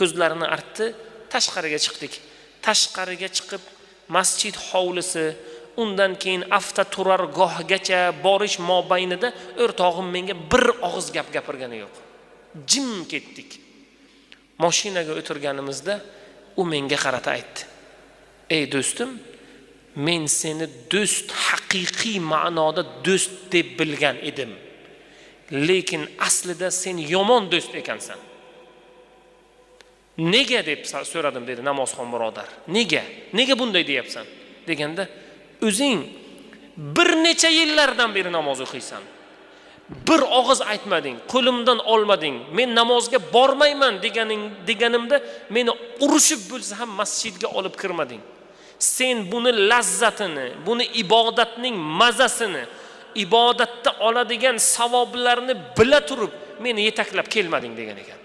Ko'zlarini artdi, tashqariga chiqdik. Tashqariga chiqib masjid hovlisi, undan keyin avtoturargohgacha borish mobaynida o'rtog'im menga bir og'iz gap gapirgani yo'q. Jim ketdik. Mashinaga o'tirganimizda u menga qarata aytdi: "Ey do'stim, men seni do'st, haqiqiy ma'noda do'st deb bilgan edim. Lekin aslida sen yomon do'st ekansan." Nega deb so'radim, dedi namozxon birodar. Nega? Nega bunday deyapsan? Deganda, o'zing bir necha yillardan beri namoz o'qiysan. Bir og'iz aytmading, qo'limdan olmading. Men namozga bormayman deganimda meni urushib bo'lsa ham masjidga olib kirmading. Sen buni lazzatini, buni ibodatning mazasini, ibodatda oladigan savoblarni bila turib meni yetaklab kelmading degan ekan.